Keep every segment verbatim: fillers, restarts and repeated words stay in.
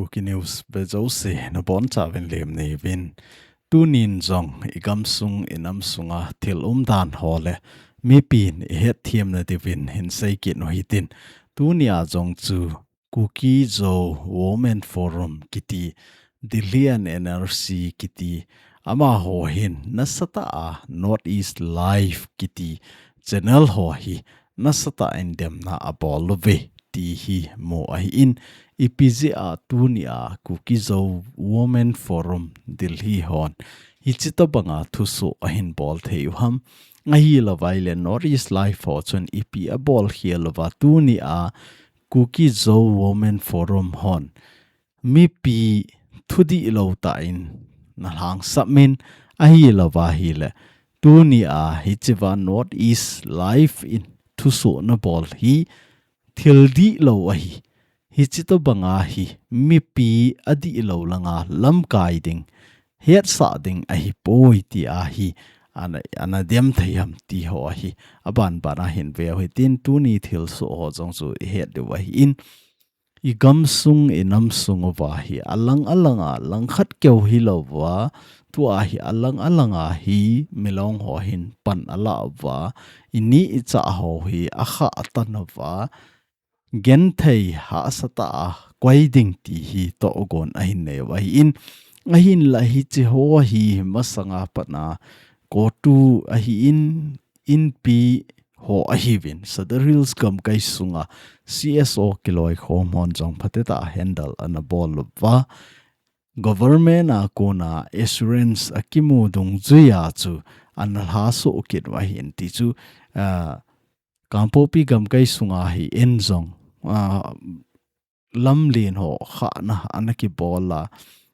Kuki News ve jouse nabonchauvin lemni uvin. Tunin jong igamsung inamsunga thil umdan ho le mipin ihet thiemna diuvin hinsei kit u hitin. Tunia jong chu Kuki Zo Women Forum kiti, Delhi and N R C kiti, amaho hin nasatah a North East Live kiti channel ho hi nasatah in demna abol uve ti hi mu ahin, ipi jeh a tunia Kuki Zo Women Forum Delhi hon hichi tobanga thusoh ahin bol thei u ham, ahilouva ahile North East Live ho chun ipi abol khel uva tunia Kuki Zo Women Forum hon mipi thudihlou tah in nalhangsap min, ahilouva ahile tunia hichea North East Live in thusoh nabol hi thil dihlou ahi. Hichi tobanga hi mipi adihlou langa lamkai ding, hetsah ding ahipoi ti ahi, ana, ana dem thei ham ti ho ahi. Abanbana hin veu hitin tuni thilsoh ho jong chu ihet diu ahin. Igamsung inamsung uva hi alang alanga langkhat keu hilouva, tua hi alang alanga hi milong ho hin pan ala uva, ini icha ho hi akhah tan uva, genthei hahsatah a koi ding ti hi tohgon ahin nei u ahin, ahinla hichi ho hi masanga patna COTU ahin, Inpi ho ahiuvin, Sadar Hills gamkai sunga C S O kiloikhom hon jong phatetah a handle ana bol uva, government a kona assurance akimu dungjuia chu ana lhasoh kit u ahin ti chu, ah, Kangpokpi gamkai sunga hi in jong, ah, lamlen ho khahna ana kibol a,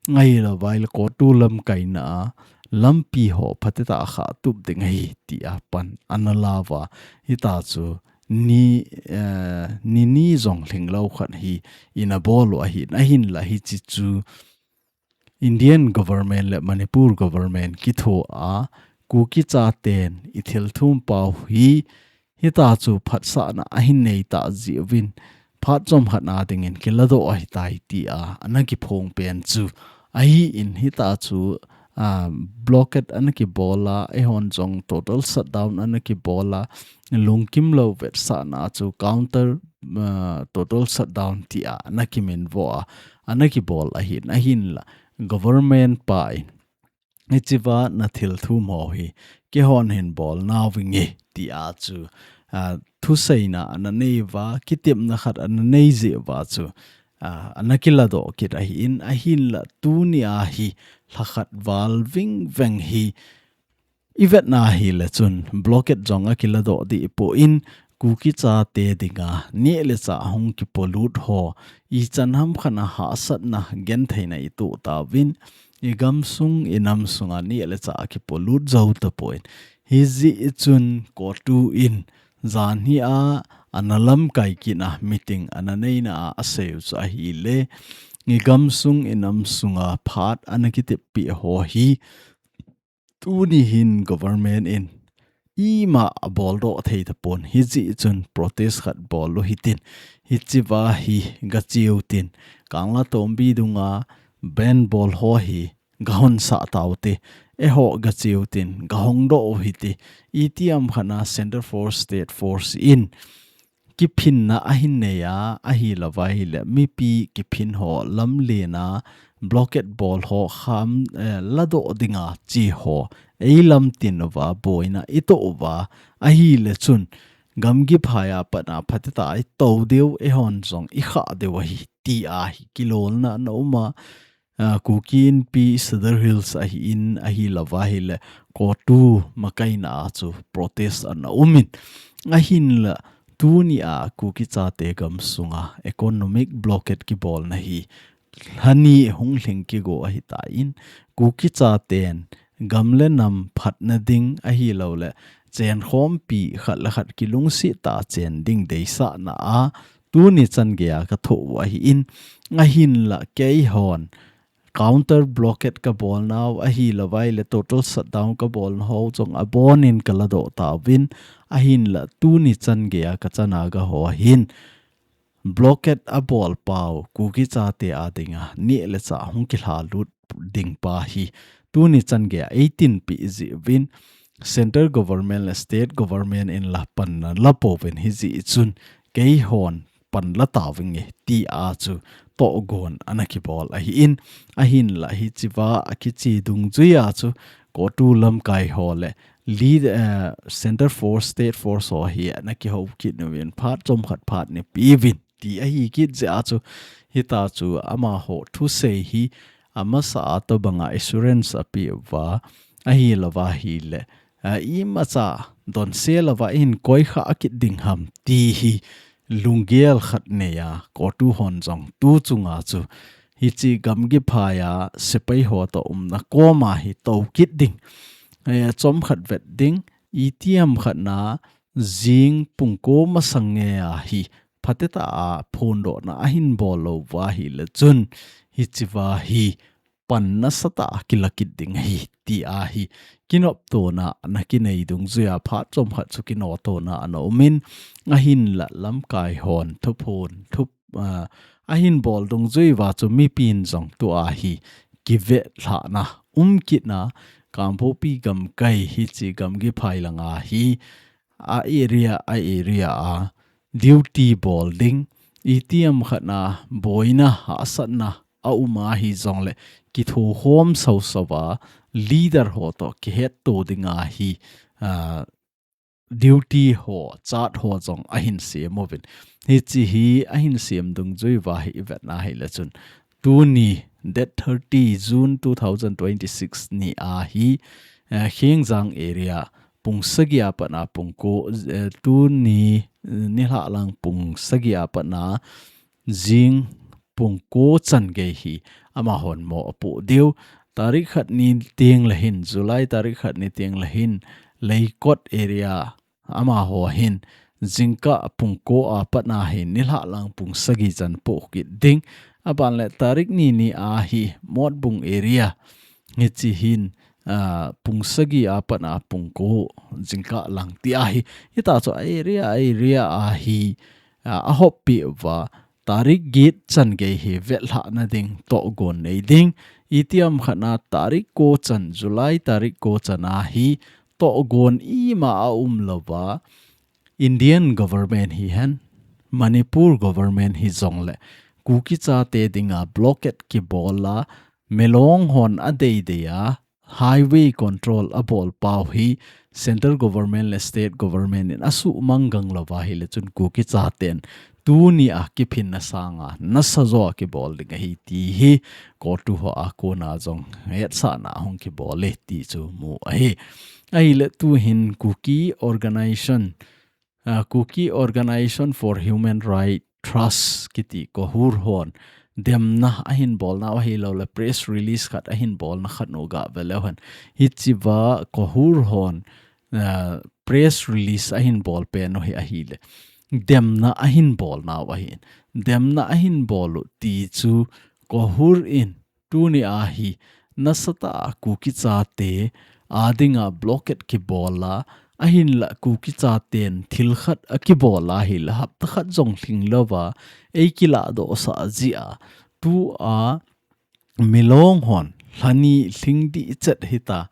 ahilouva ahile COTU lamkaina a lampi ho phatetah a khah tup ding ahi tia pan ana la uva, hita chu ni, eh, ni ni jong lhinglou khat hi ina bol u ahin, ahinla hichi chu Indian government le Manipur government kithoa Kuki chaten ithilthum pau hi, hita chu phatsahna ahin nei tah jeh uvin, phat chomkhat na dingin kiladoh ahitai tia ana kiphong pen chu ahin, hita chu, ah, blockade ana kibol a, eihon jong total shutdown ana kibol a, lungkimlou vetsahna chu counter, ah, total shutdown tia ana kiminvo a, ana kibol ahin, ahinla government pa in, hichea nathilthum ho hi keihon hin bol nauvinge tia chu, ah, thuseina ana nei uva, kitepna khat ana nei jeh uva chu, ah, ana kiladoh kit ahin, ahinla tunia hi lhakhat val vingveng hi ivetna ahile chun blockade jong akiladoh deh poi, Kuki chate dinga neh le chah hung kipolut ho, ichan ham khat a hahsatna gentheina itoh tauvin, igamsung inamsunga neh le chah akipolut jou tapon. Hijeh chun COTU in janhi a ana lamkai kit a meeting ana neina a asei u chu ahile, igamsung inamsunga phat ana kiteppi ho hi tuni hin government in ima aboldoh thei tapon, hijeh chun protest khat bol u hitin, hichea hi gache u tin, Kangla Tombi dunga ban bol ho hi gahon sah taute, eiho gache u tin, gahong doh u hite, itiham khat a Centre Force, State Force in kiphinna ahin nei a, ahilouva ahile mipi kiphin ho lamlen a, blockade bol ho kham, eh, ladoh dinga che ho eilamtin uva boina itoh uva ahile chun, gamgi phai a pat a phatetah a itou diu, eihon jong ikhah diu ahi tia hi kilolna ana um a, ah, Kuki Inpi Sadar Hills ahin, ahilouva ahile COTU makaina a chu protest ana umin, ahinla tunia Kuki chate gamsunga economic blockade kibolna hi lhani hung lhing kigo ahitan, Kuki chaten gam le nam phatna ding ahilouleh chenkhompi khat le khat kilungset tah a chen ding deisahna a tuni chan geiya kathoh u ahin, ahinla keihon counter blockade kabolnau ahilouva ahile total shutdown kabolna ho jong abonin kaladoh tauvin, ahinla tuni chan geiya kachana gaho ahin blockade abol pau Kuki chate a dinga neh le chah hung kilha lut ding pa hi tuni chan geiya eighteen pi jeh uvin central government le state government in la panna la pouvin hijeh chun keihon pan la tauvinge tia chu tohgon ana kibol ahin, ahinla hichea akiche dungjuia chu COTU lamkai ho le lead, eh, center force, state force ho hi ana kihou kit uvin phat chomkhat phat nipi uvin ti ahi kit jeh a chu hita chu amaho thusei hi amasa a tobanga assurance apeuva ahilouva ahile, a, imacha donse louva ihin koikha kit ding ham ti hi lunggel khat neiya COTU hon jong tu chunga chu hiche gamgi phaiya sepai ho toh umna koma hi tou kit ding, eh, chomkhat vet ding, itiham khatna jing pung ko masang ngeia hi phatetah a phondohna ahin bol louva ahile chun hichea hi pan nasatah a kila kit ding ahi tia hi kinoptona ana kinei dungjuia phat chomkhat chu kinoptona ana umin ahinla lamkai hon thuphon thup, ah, ahin bol dungjuiva chu mipin jong tua hi kivetlhahna um kitna Kangpokpi gamkai hiche gamgi phai langa hi a area, a area a duty bol ding, itiham khatna boina hahsatna a um ahi jongle kithokhom sausauva leader ho toh kihetto dinga hi, ah, duty ho, chart ho jong ahin sem uvin. Hiche hi ahin sem dungjuiva hi ivetna ahile chun tuni date thirty June two thousand twenty-six ni a hi, eh, Khengjang area pung sagi a patna pung ko, eh, tuni, eh, nilhah lang pung sagi a patna jing pung ko chan gei hi amahon mo apoh diu. Tarik khat ni teng le hin, July tarik khat ni teng le hin, Leikot area amaho hin, jingkah pung ko a patna hin, nilhah lang pung sagi chan poh kit ding. Aban le tarik ni ni a hi, Motbung area, hiche hin, ah, pung sagi a patna pung ko, jingkah lang ti ahi. Hita chu a area, a area a hi, ah, ahoppi uva, tarik get chan gei hi vetlhahna ding tohgon nei ding. Itiham khatna tarik ko chan, July tarik ko chan a hi tohgon ima a um louva, Indian government hihen, Manipur government hijongle, Kuki chate dinga blockade kibol a, Milong hon adeidei a, highway control abol pau hi central government le state government in asuhmang gang louva ahile chun Kuki chaten tuni a kiphinna sanga nasajo a kibol ding ahi ti hi COTU ho a kona jong hetsahna ahung kibol e ti chu mu ahi. Ahile tuhin Kuki organization, ah, Kuki Organization for Human Rights Trust kiti KOHUR hon demna ahin bolnau ahilou le press release khat ahin bolna khat nu gah ve leu hen. Hichea KOHUR hon, ah, press release ahin bol pen u hi ahile demna ahin bolnau ahin. Demna ahin bol u ti chu KOHUR in tuni a hi nasatah a Kuki chate a dinga blockade kibol a, ahinla Kuki chaten thil khat akibol a ahile hapta khat jong lhing louva eikiladoh sah jeh a, tua Milong hon lhani lhing dih chet hita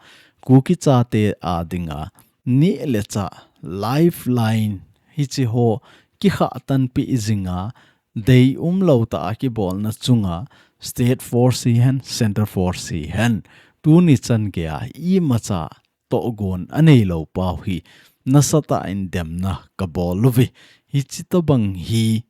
Kuki chate a dinga neh le chah lifeline hiche ho kikhah tanpeh jinga deium lou tah a kibolna chunga state force hihen, center force hihen, tuni chan geiya imacha tohgon anei lou pau hi nasatah in demna kabol uve. Hiche tobang hi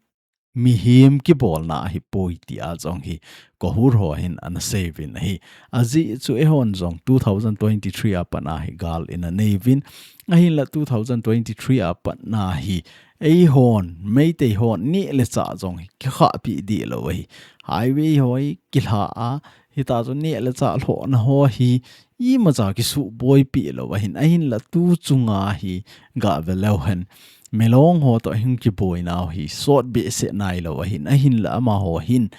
mihem kibolna ahipoi tia jong hi KOHUR ho hin ana seiyun ahi. Ajeh chu eihon jong two thousand twenty-three a patna hi gal ina neiyun, ahinla two thousand twenty-three a patna hi eihon Meitei hon neh le chah jong hi kikhahpeh deh lou ahi. Highway ho hi kilha a, hita chu neh le chah lhohna ho hi imacha kisuhboipeh lou ahin, ahinla tu chunga hi gah ve leu hen, Milong ho toh hung kiboinau hi sot behseh nailou ahin, ahinla amaho hin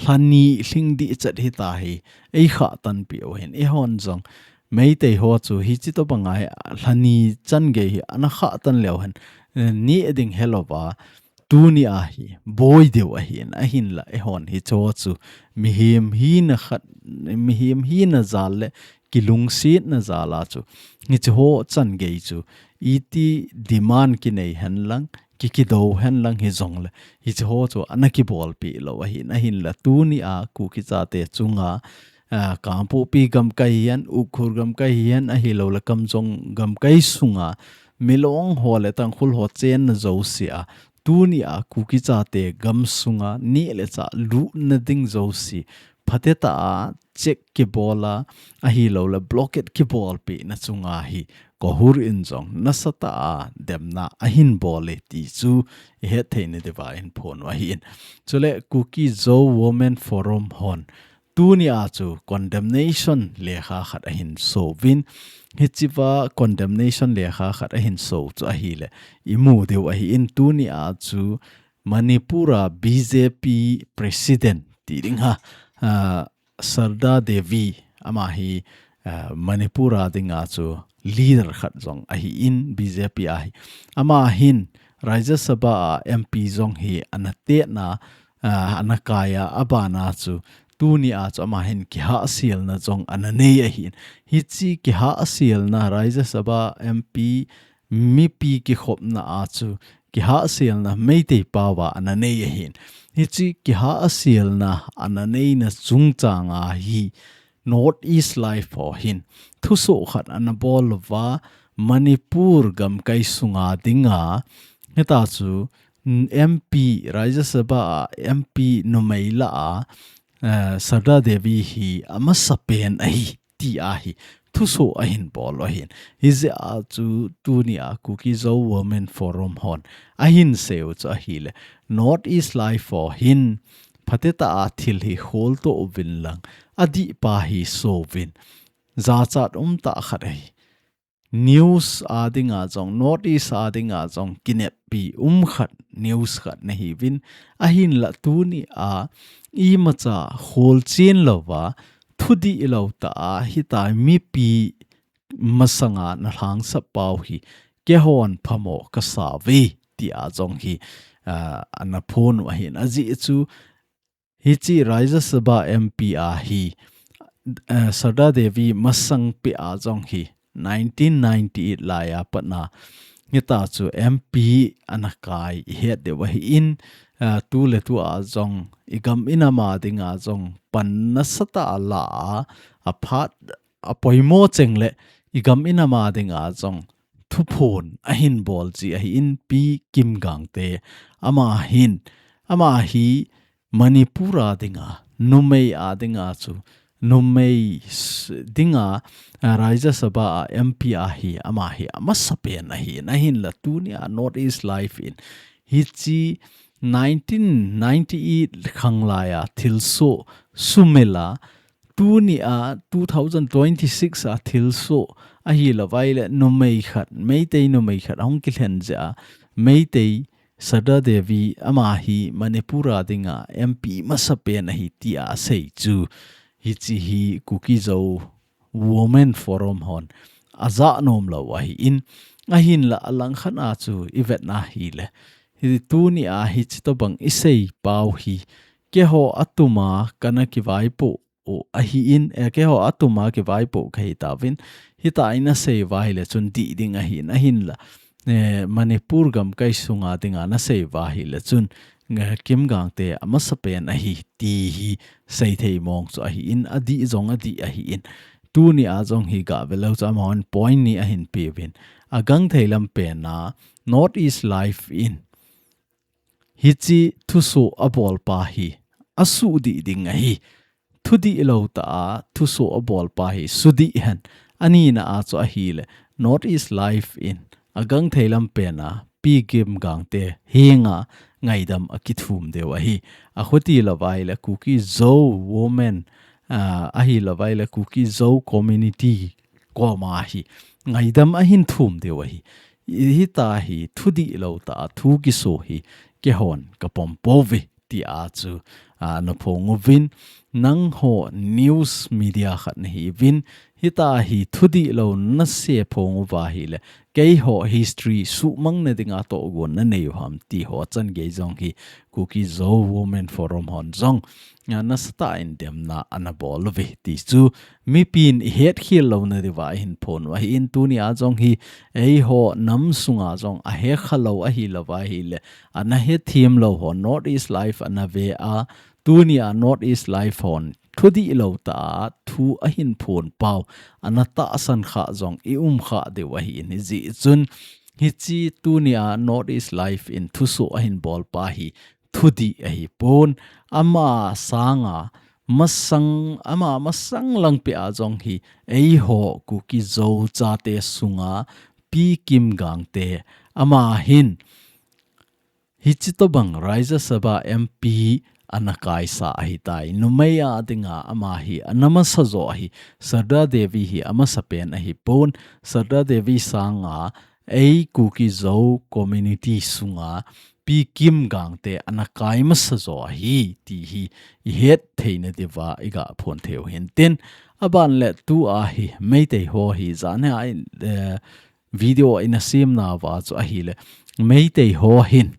lhani lhing dih chet hita hi eikhah tanpeh u ahin, eihon jong Meitei ho chu hiche tobanga hi lhani chan gei hi ana khah tan leu hen, eh, neh ding helouva tuni a hi boi deu ahin, ahinla eihon hicheho chu mihem hina khat, mihem hina jal le kilungsetna jal a chu hicheho changei chu iti demand kinei henlang, ki, kidou henlang hijongle hicheho chu ana kibolpeh lou ahin, ahinla tuni a Kuki chate chunga, ah, Kangpokpi gamkai hihen, Ukhrul gamkai hihen, ahilouleh Kamjong gamkai sunga Milong ho le Tangkhul ho chenna jouse a tuni a Kuki chate gamsunga neh le chah lutna ding jouse phatetah a check kibol a, ahilouleh blockade kibolpehna chunga hi KOHUR in jong nasatah a demna ahin bol e ti chu ihet theina diuva ihin phon u ahin. Chule Kuki Zo Women Forum hon tuni a chu condemnation lekha khat ahin so uvin, hichea condemnation lekha khat ahin so chu ahile imu diu ahin, tuni a chu Manipur a B J P president ti ding ham, ah, Sarda Devi, ama hi, ah, Manipur a dinga chu leader khat jong ahin, B J P a hi. Ama hin Rajya Sabha a M P jong hi ana tetna, ah, ana kai a, abana chu tuni a chu ama hin kihahselna jong ana nei ahin. Hiche kihahselna Rajya Sabha M P mipi kikhopna a chu kihahselna Meitei pao a ana nei ahin. Hiche kihahselna ana neina chungchang a hi North East Live ho hin thuso khat ana bol uva, Manipur gamkai sunga dinga, hitia chu M P, Rajya Sabha a M P numei lah a, eh, Sarda Devi hi amasapen ahi ti a hi thuso ahin bol u ahin. Hijeh a chu tuni a Kuki Zo Women Forum hon ahin sei u chu ahile, North East Live ho hin phatetah a thil hi holtoh uvin lang, adih pa hi so uvin. Jachat umtah khat ahi. News a dinga jong, North East a dinga jong kineppi um khat, news khat nahiuvin, ahinla tuni a imacha holchen louva, thudih lou tah a hitia mipi masanga nalhangsap pau hi keihon phamo kasa uve, tia jong hi, ah, ana phon u ahin. Ajeh chu hiche Rajya Sabha M P a hi, eh, Sarda Devi masang peh a jong hi nineteen ninety-eight lai a pat na hitia chu M P ana kai ihet diu ahin, eh, tuletu a jong igam inam a dinga jong pan nasatah a la a, aphat apoimo cheng le igam inam a dinga jong thuphon ahin bol ji ahin, Pi Kim Gangte, ama hin, ama hi Manipur a dinga, numei a dinga chu, numei s-, dinga, a, Rajya Sabha a M P a hi, ama hi amasapen ahin, ahinla tuni a North East Live in hiche nineteen ninety-eight khanglai a thilsoh sumil a, tuni a two thousand twenty-six a thilsoh ahilouva ahile numei khat, Meitei numei khat ahung kilhen jeh a, Meitei Sarda Devi ama hi Manipur a dinga M P masapen ahi tia asei chu, hiche hi Kuki Zo Women Forum hon ajah nom lou ahin, ahinla alangkhat a chu ivet na hile, hi tuni a hiche tobang isei pau hi keiho a tuma kana kivaipoh u ahin, eh, keiho a tuma kivaipoh kahi tauvin, hitia ina sei uva ahile chun dih ding ahin, ahinla, eh, Manipur gamkai sunga dinga na sei uva ahile chun, eh, Kim Gangte amasapen ahi ti hi seithei mong chu ahin, adih jong adih ahin. Tuni a jong hi gah ve leu chu amahon point ni ahin peuvin. Agangthei lam pen a North East Live in hiche thusoh abolpa hi asuhdih ding ahi. Thudih lou tah a thusoh abolpa hi sudih hen. Anina a chu ahile North East Live in agangthei lam pen a Pi Kim Gangte henga ngaidam akithum diu ahi. Akhuti louva ahile Kuki Zo Women, ah, ahilouva ahile Kuki Zo Community koma hi ngaidam ahin thum diu ahi. Hitia hi thudih lou tah a thu kiso hi keihon kapom pouve tia chu, ah, ana phong uvin, nangho news media khat nahiuvin, hita hi thudihlou nase phong uva ahile, keiho history suhmang nadinga tohgon nanei u ham ti ho changei jong hi Kuki Zo Women Forum hon jong, ah, nasatah in demna anabol uve ti chu mipin ihetkhel louna diuva ahin phong u ahin, tunia jong hi eiho nam sunga jong ahekhalou ahilouva ahile, anahethem lou ho North East Live anave a, tunia North East Live hon thudihlou tah a thu ahin phong pau, anatahsan kha jong ium kha diu ahin, hijeh chun hiche tunia North East Live in thusoh ahin bolpa hi thudih ahipon, ama sanga masang, ama masang langpeh a jong hi eiho Kuki Zo chate sunga Pi Kim Gangte, ama hin hiche tobang Rajya Sabha M P anakaisa ahitai. Numei a dinga ama hi anamasa jo ahi. Sardar Devi hi amasapen ahipon. Sardar Devi sanga ei Kuki Zo community sunga Pi Kim Gangte anakai masa jo ahi ti hi ihetthei nadiuva iga phong theiu hintin. Aban le tua hi Meitei ho hi jana a, eh, video inasemnauva chu ahile, Meitei ho hin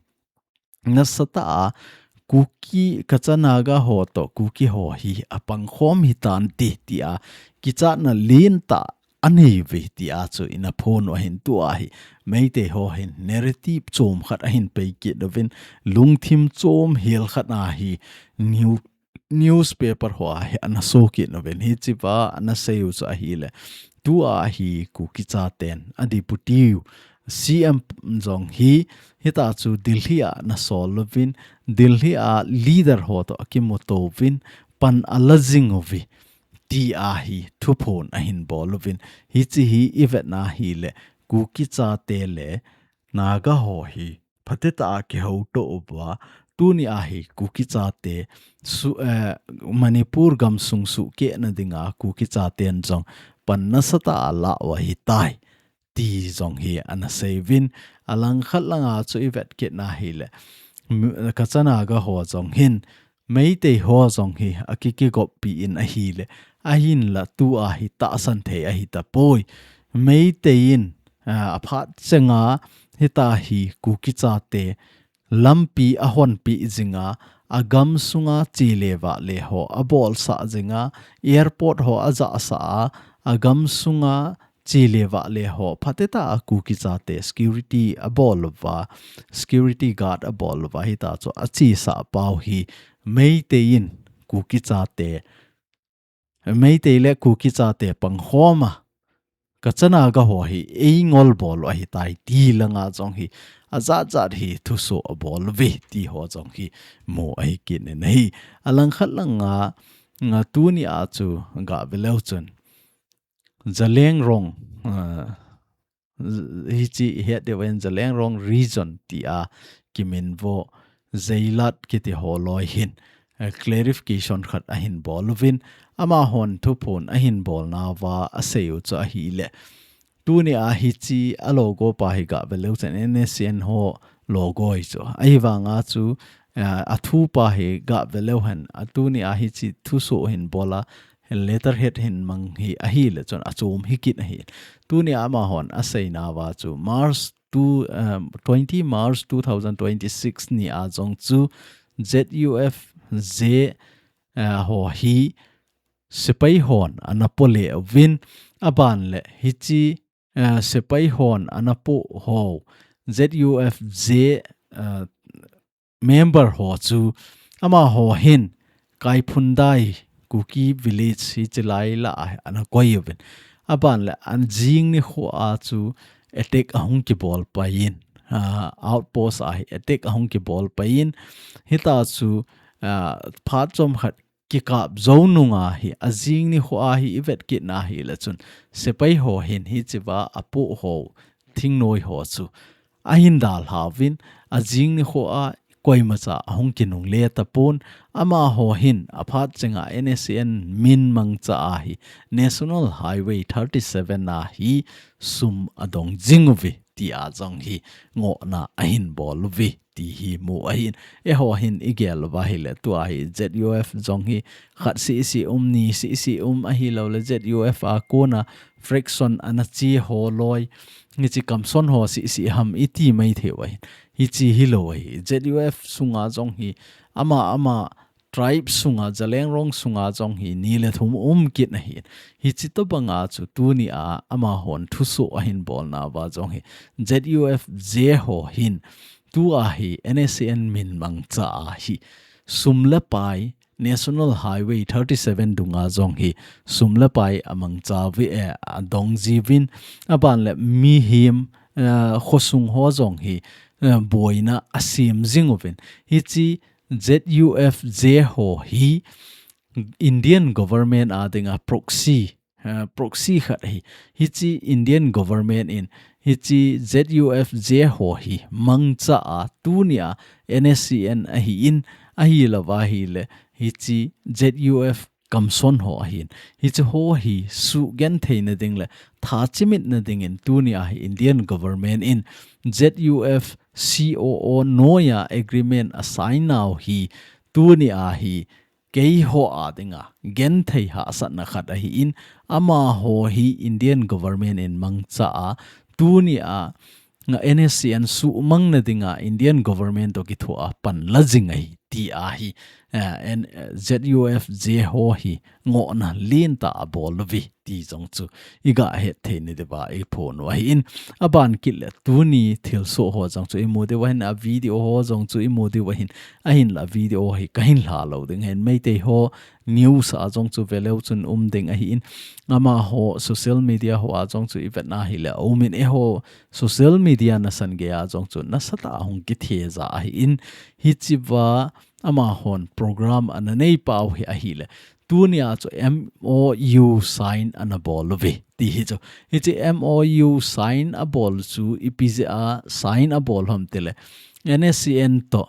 nasatah a Kuki, Kacha Naga ho toh Kuki ho hi apangkhom hitante tia kichatna lentah aneiuve tia chu inaphon u ahin, tua hi Meitei ho hin narrative chom khat ahin peikit uvin, lungthim chom hel khat a hi new newspaper hoa hi anaso kit uvin, hichea anaseiu chu ahile, tua hi Kuki chaten a deputy C M jong hi hita chu Delhi a anasol uvin, Delhi a leader ho toh akimuto uvin, pan ala jing uve tia hi thuphon ahin bol uvin, hiche hi ivetna ahile, Kuki chate le Naga ho hi phatecha a kihouto uva, tunia hi Kuki chate su-, eh, Manipur gamsung sukehna dinga Kuki chaten jong pan nasatah a ala u ahitai ti jong hi anaseiuvin, alangkhat langa chu ivetkit na ahile, m-, Kacha Naga ho jong hin Meitei ho jong hi akikigoppi in ahile, ahinla tua hi tahsan thei ahitapoi. Meitei in, ah, aphat chenga hita hi Kuki chate lampi ahonpeh jinga, agamsunga chele vale ho abolsah jinga, airport ho ajahsah a, agamsunga chele vale ho phatecha a Kuki chate security abol uva, security guard abol uva, hita chu achesah pau hi Meitei in Kuki chate, Meitei le Kuki chate pangkhoma Kacha Naga ho hi eingol bol u ahitai ti langa jong hi ajat jat hi thusoh abol uve ti ho jong hi mu ahi kit in ahi. Alangkhat langa, nga tunia chu gave leu chun Zeliangrong, ah, hiche ihet diu ahin, Zeliangrong region tia kiminvo Zeilat kiti ho loi hin, eh, clarification khat ahin bol uvin, amahon thuphon ahin bolnauva aseiu chu ahile, tunia hiche a logo pa hi gave leu chun N S C N ho logo ahi chu. Ahivanga chu, eh, athupa hi gave leu hen, a tunia hiche thusoh hin bol a, letterhead hin mang hi ahile chun achom hi kit ahi. Tunia amahon aseinauva chu March two, um, twenty March two thousand twenty-six nia jong chu Z U F J, uh, ho hi sepai hon anapole uvin, aban le hiche, uh, sepai hon anapo ho Z U F J, uh, member ho chu amaho hin Kaiphundai Kuki village hiche lai lah a anakoi uvin. Aban le ajing nikho a chu attack ahung kibol pai in, ah, outpost a hi attack ahung kibol pai in, hita chu, ah, phat chomkhat kikap jou nunga hi ajing nikho a hi ivetkit na ahile chun sepai ho hin hichea apo ho thingnoi ho chu ahin dalhauvin, ajing nikho a koimacha ahung kinungle tapon, amaho hin aphat chenga N S C N min mangcha a hi National Highway thirty-seven a hi sum adong jing uve tia jong hi ngohna ahin bol uve ti hi mu ahin. Eiho hin igel uva ahile tua hi Z U F jong hi khat sisi um, ni sisi um, ahilouleh Z U F a kona fraction ana chi ho loi, hichi kamson ho sisi ham iti mai thei u ahin. Hichi hilou ahi. Z U F sunga jong hi ama ama tribe sunga, Zeliangrong sunga jong hi ni le thum um kit ahi. Hichi tobanga chu tunia amahon thusoh ahin bolna uva jong hi Z U F J ho hin tua hi N S C N min mangcha a hi sum le pai, National Highway thirty-seven dunga jong hi sum le pai amangcha uve, eh, adong jiuvin, aban le mihem, eh, khosung ho jong hi, eh, boina asem jing uvin. Hichi Z U F J ho hi Indian government a dinga proxy, eh, proxy khat ahi. Hichi Indian government in hichi Z U F J ho hi mangcha a tunia N S C N ahin, ahilouva ahile hichi Z U F kamson ho ahin. Hichi ho hi sugenthei nading le tha chimit nading in tunia hi Indian government in Z U F C O O noia agreement asign nau hi tunia hi keiho a dinga genthei hahsatna khat ahin, amaho hi Indian government in mangcha a tunia N S C N sumang nadinga Indian government to kithoa panla jing ahi tia hi, eh, N-, Z U F J ho hi ngohna lentah abol uve ti jong chu iga hetthei nadiuva iphon u ahin, aban kit le tuni thilsoh ho jong chu imu diu ahin, a video ho jong chu imu diu ahin, ahinla video hi kahin lha lou ding ahin, Meitei ho news a jong chu veleu chun um ding ahin, amaho social media ho a jong chu ivetna ahile aumin, eiho social media nasan geiya jong chu nasatah a hung kithejah ahin, hichiva amahon program ana neipau hi ahile tunia chu M O U sign ana bol uve ti hi chu. Hichi M O U sign abol chu ipi jeh a sign abol ham tile N S C N to,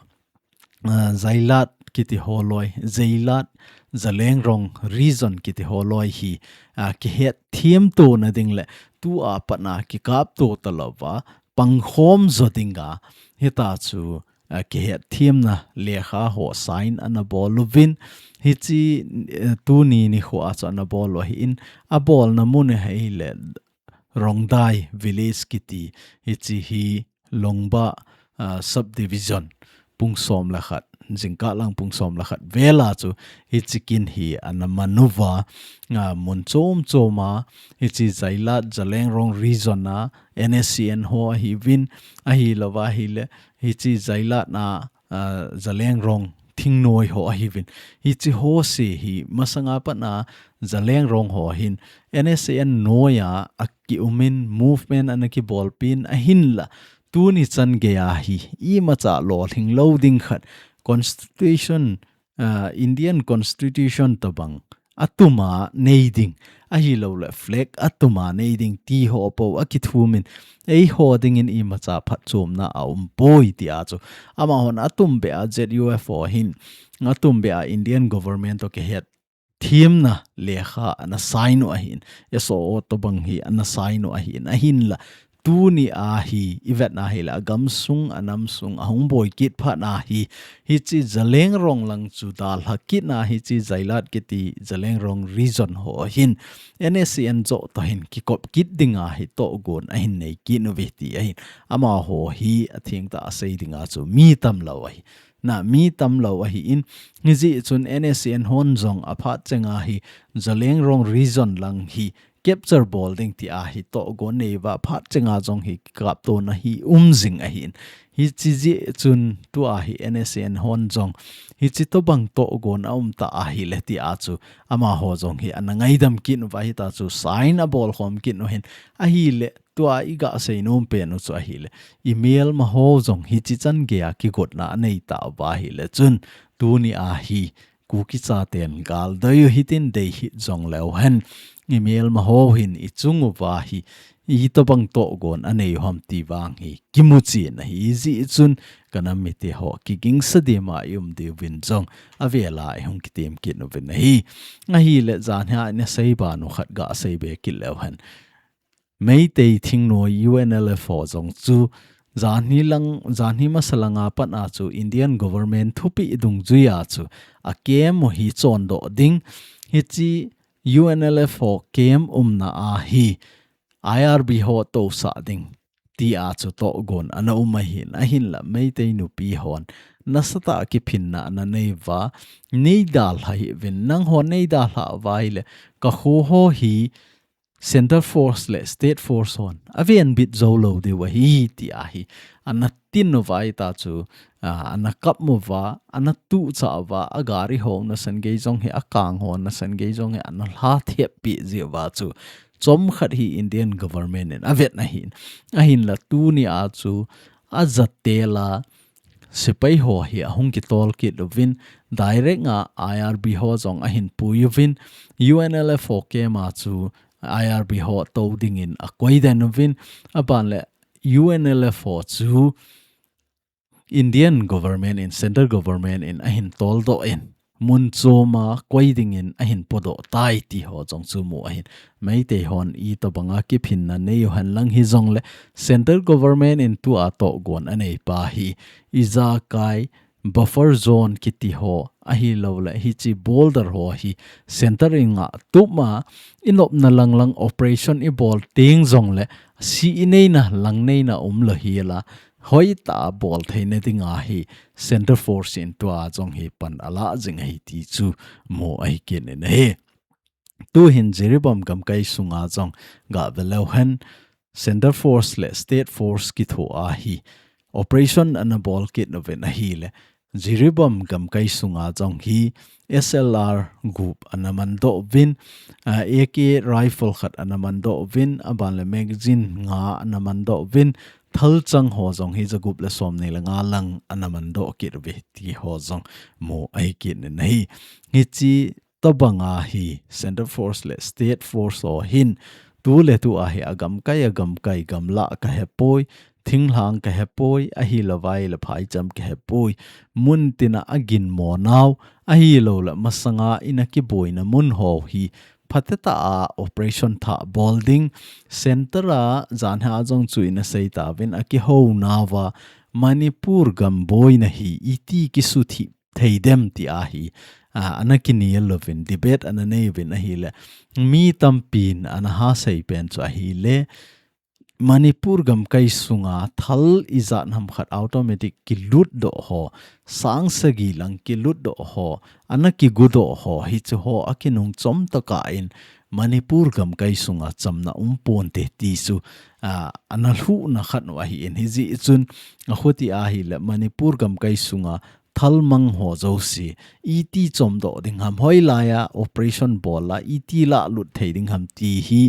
ah, Zailat kiti ho loi, Zailat, Zeliangrong region kiti ho loi hi, ah, kihetthem to nading le tua patna kikapto talouva pangkhom jo dinga hita chu, ah, kihetthemna lekha ho sign ana bol uvin, hichi, eh, tuni nikho a chu ana bol u ahin, abolna mun ahile Rongdai village kiti, hichi hi Longba, ah, subdivision, pung som le khat, jingkah lang pung som le khat vela chu hichi kin hi ana man uva, ah, mun chom choma hichi Zailat, Zeliangrong region a N S C N ho ahiuvin, ahilouva ahile hichi Zailat na, ah, Zeliangrong thingnoi ho ahiuvin. Hichi ho se hi masanga patna Zeliangrong ho hin N S C N noia akiumin movement ana kibolpin ahinla tuni chan geiya hi imacha lolhing lou ding khat constitution, ah, Indian constitution tobang atuma nei ding, ahilouleh flag atuma nei ding ti ho po akithumin, eiho dingin imacha phatchomna aumpoi tia chu amahon atumbeh a Z U F ho hin, atumbeh a Indian government to kihet themna lekha ana sign u ahin, S O O tobang hi ana sign u ahin, ahinla tunia hi ivetna ahile agamsung, anamsung ahung boi kit phatna hi, hichi Zeliangrong lang chu dalha kitna hichi Zailat kiti Zeliangrong region ho hin N S C N joh to hin kikop kit dinga hi tohgon ahin nei kit uve ti ahin, amaho hi athengtah a sei dinga chu mi tamlou ahi. Na mi tamlou ahin, hijeh chun N S C N hon jong aphat chenga hi Zeliangrong region lang hi capture bol ding tia hi tohgon nei uva phat chenga jong hi kaptona hi um jing ahin. Hichi jeh chun tua hi N S C N hon jong hichi tobang tohgon aumta ahile tia chu amaho jong hi ana ngaidam kit uva hita chu sign abol khom kit u ahin, ahile tua iga seinom pen u chu ahile, imelma ho jong hichi chan geiya kigotna anei tauva ahile chun, tunia hi Kuki chaten gal dei u hitin dei hih jongleu hen, imelma ho hin ichung uva hi itobang tohgon anei u ham ti vang hi kimuchen ahi, hijeh chun kanam mite ho kigingsa dema ium diuvin jong avela ihung kitem kit uvin ahi. Ahile janhia ina sei ban u khat ga seibe kit leu hen. Meitei thingnoi U N L F ho jong chu janhi lang, janhi masa langa pat a chu Indian government thupeh dungjuia chu a camp u hi chondoh ding, hiche U N L F ho camp umna a hi I R B ho tousah ding tia chu tohgon ana um ahin, ahinla Meitei nupi hon nasatah a kiphinna ana nei uva, nei dalha hih uvin, nangho nei dalha uva ahile ka kho ho hi Central Force le State Force hon avenbit jou lou diu ahi tia hi ana tin uva, hitia chu, a, ana kap uva, ana tuchah uva, a gari ho nasan gei jong hi, a kang ho nasan gei jong hi ana lha thep peh jeh uva chu chomkhat hi Indian government in avet ahin, ahinla tunia chu a jatel a sepai ho hi ahung kitol kit uvin, direct a I R B ho jong ahin pui uvin, U N L F ho camp a chu I R B ho tou dingin akoi den uvin, aban le U N L F ho chu Indian government in, central government in ahin toldoh in, mun chom a koi dingin ahin podoh tai ti ho jong chu mu ahin. Meitei hon itobang a kiphinna nei u henlang hijongle, central government in tua tohgon anei pa hi ijakai buffer zone kiti ho ahilouleh hiche border ho hi centre in ngah tup a, i nopna lang lang operation i bol teng jongle, si i neina, lang neina um lou hiel a, hoitah a bol theina dinga hi Centre Force in tua jong hi pan ala jing ahi ti chu mu ahi kit in ahi. Tuhin Jiribam gamkai sunga jong gah ve leu hen, Centre Force le State Force kitho a hi operation ana bol kit uvin ahile, Jiribam gamkai sunga jong hi S L R gup ana mandoh uvin, a, A K rifle khat ana mandoh uvin, aban le magazine nga ana mandoh uvin, thalchang ho jong hi jagup le somni le nga lang ana mandoh kit uve ti ho jong mu ahi kit in ahi. Hiche tobang a hi Centre Force le State Force ho hin tu le tu a hi agamkai, agamkai, gamlah kahepoi, thinglhang kahepoi, ahilouleh phaicham kahepoi, mun tina aginmo nau, ahilouleh masanga ina kiboina mun ho hi phatecha a operation thah bol ding, centre a janhi a jong chu ina sei tauvin, akihou nauva Manipur gam boina hi iti kisuthip thei dem ti a hi, a, ana kinel uvin, debate ana nei uvin ahile, mi tampin ana hasei pen chu ahile, Manipur gamkai sunga thal ijat ham khat automatic kilut doh ho, sang sagi lang kilut doh ho, ana kigu doh ho, hiche ho akinung chom tokah in Manipur gamkai sunga chamna um ponte ti chu, a, ana lhuhna khat u ahi in, hijeh chun akhuti ahile Manipur gamkai sunga thalmang ho jouse iti chomdoh ding ham, hoilai a operation bol a iti lahlut thei ding ham ti hi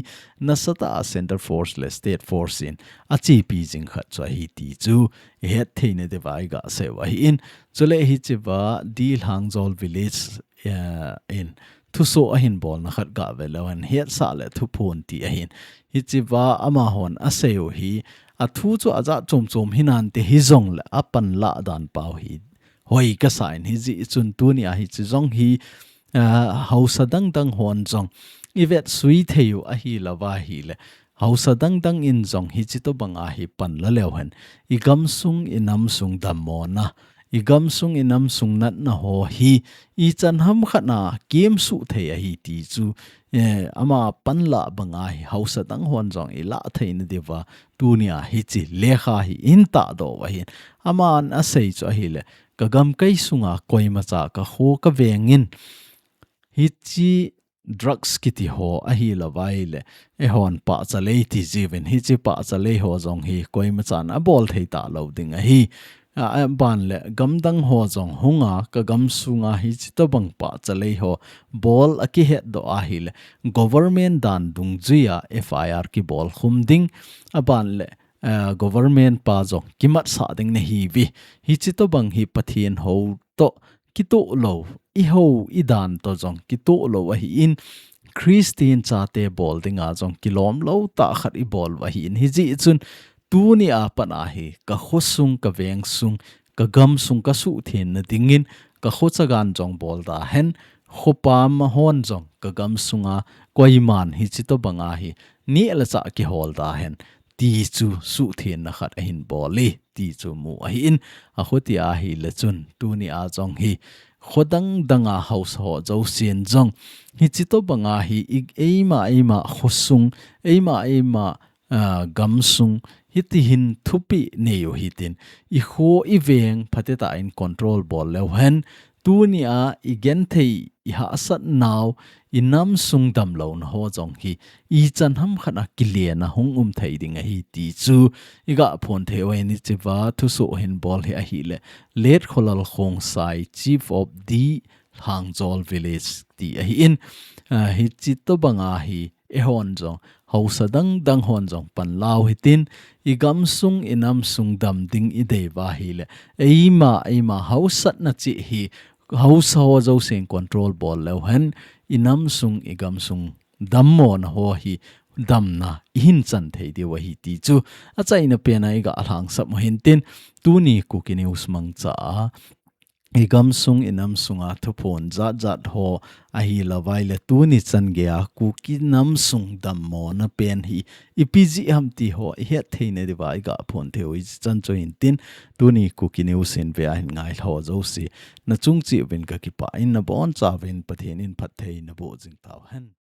nasatah a Centre Force le State Force in achepi jing khat chu ahi ti chu ihet theina diuva iga sei u ahi in. Chule hichea Dilhangjol village, eh, in thusoh ahin bolna khat gah ve leu hen, hetsah le thuphon ti ahin. Hichea amahon asei u hi, athu chu ajat chom chom hinante hijongle apanlah dan pau hi hoi kasa in, hijeh chun tunia hiche jong hi, ah, haosa dang dang hon jong ivet sui thei u ahilouva ahile, haosa dang dang in jong hiche tobang a hi panla leu hen, igamsung, inamsung dammona, igamsung, inamsung natna ho hi ichan ham khat a kemsuh thei ahi ti chu, eh, ama panlah banga hi haosa dang hon jong ilah theina diuva tunia hiche lekha hi eintahdoh u ahin. Aman asei chu ahile, kagamkai sunga koimacha kakho kaveng in hiche drugs kiti ho ahilouva ahile, eihon pahcha lei ti jiuvin, hiche pahcha lei ho jong hi koimachan abol thei talou ding ahi. A, aban le gamdang ho jong hunga kagamsunga hiche tobang pahcha lei ho bol akihetdoh ahile, government dan dungjuia F I R kibol khum ding, aban le, eh, government pa jong kimatsah ding nahiuve. Hiche tobang hi Pathen hou toh kitoh lou, ihou idan toh jong kitoh lou ahi in, Christian chate bol dinga jong kilom lou tah khat ibol u ahi in, hijeh chun tunia pat a hi kakhosung, kavengsung, kagamsung kasuhtheng na dingin kakhochagan jong bol da hen, khopa ma hon jong ka gam sunga koiman hichi tobanga hi neh le chah kihol da hen ti chu suhthengna khat ahin bol e ti chu mu ahin, akhuti ahile chun tuni a jong hi khodang danga haosa ho jousen jong hichi tobanga hi i-, eima eima khosung, eima eima, ah, gamsung hiti hin thupeh nei u hitin, i kho i veng phatecha in control bol leu hen, tuni a i genthei, i hahsat nau, i namsung damlouna ho jong hi ichan ham khat a kilen a hung um thei ding ahi ti chu i gah phon thei u ahin, hichea thusoh hin bol hi ahile, Late Kholal Khongsai, Chief of the Lhangjol Village ti ahin, ah, hichi tobanga hi eihon jong, haosa dang dang hon jong pan lau hitin, i gamsung, i namsung dam ding i dei uva ahile, eima, eima haosatna cheh hi, haosa ho jousen control bol leu hen, i namsung, i gamsung dammona ho hi damna i hin chan thei diu ahi ti chu achaina pen a i gah lhangsap u hintin, tuni Kuki News mangcha a i gamsung, i namsunga thuphon jat jat ho ahi lou vaile, tuni chan geiya Kuki namsung dammona pen hi ipi jeh ham ti ho i het theina diuva i gah phon thei u hichan chu hintin, tuni Kuki News in ve a hin ngai ho jouse, na chung cheh uvin ka kipah in, na boncha uvin Pathen in phatthei na boh jing tau hen.